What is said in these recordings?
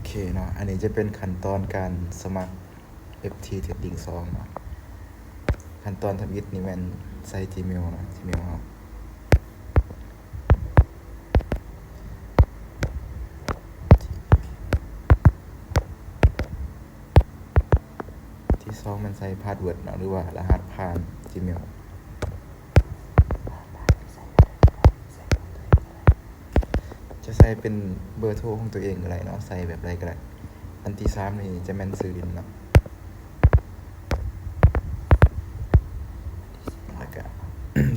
ເຄເນາະ ອັນນີ້ຈະເປັນຂັ້ນຕອນການສະໝັກ ເອັຟທີ ເທັດດິ້ງສອງເນາະ. ຂັ້ນຕອນທຳອິດນີ້ແມ່ນໃສ່ Gmail ເນາະ Gmail ເຮົາ ທີສອງແມ່ນໃສ່ພາສເວີດເນາະ ຫຼືວ່າລະຫັດຜ່ານ Gmail. ຈະໃສ່ເປັນເບີໂທຂອງຕົວເອງກໍໄດ້ເນາະ ໃສ່ແບບໃດກໍໄດ້. ອັນທີສາມນີ້ຈະແມ່ນຊື່ຫຼິ້ນເນາະ ແລ້ວກະ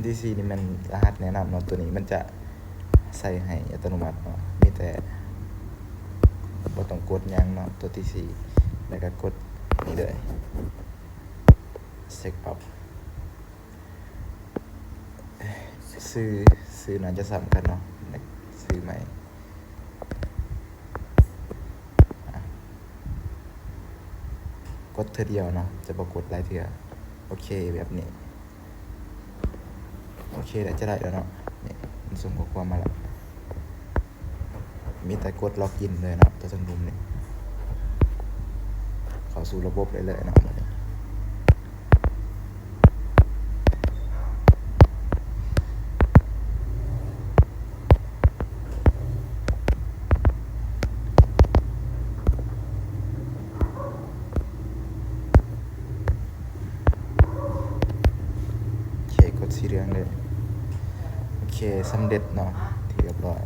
ທີສີ່ນີ້ແມ່ນລະຫັດແນະນຳເນາະ ຕົວນີ້ມັນຈະໃສ່ໃຫ້ອັດຕະໂນມັດເນາະ ມີແຕ່ບໍ່ຕ້ອງກົດຫຍັງເນາະ ຕົວທີສີ່ ແລ້ວກະກົດນີ້ເລີຍ ເຊັກອັບ. ຊື່ ຊື່ໜ້າຈະຊ້ຳກັນເນາະ ຊື່ໃໝ່ ອ່ະ ກົດເທື່ອດຽວເນາະ ຈະບໍ່ກົດຫຼາຍເທື່ອ. ໂອເຄ ແບບນີ້ ໂອເຄແລ້ວ ຈະໄດ້ແລ້ວເນາະ ນີ້ ມັນສົ່ງຂໍ້ຄວາມມາແລ້ວ. ມີແຕ່ກົດລັອກອິນເລີຍເນາະ ຕົວເທິງລຸ່ມນີ້ ເຂົ້າສູ່ລະບົບໄດ້ເລີຍເນາະ ບາດນີ້. ໂອເຄ ກົດສີເຫຼືອງເລີຍ. ໂອເຄ ສຳເລັດເນາະ ທີ່ຮຽບຮ້ອຍ.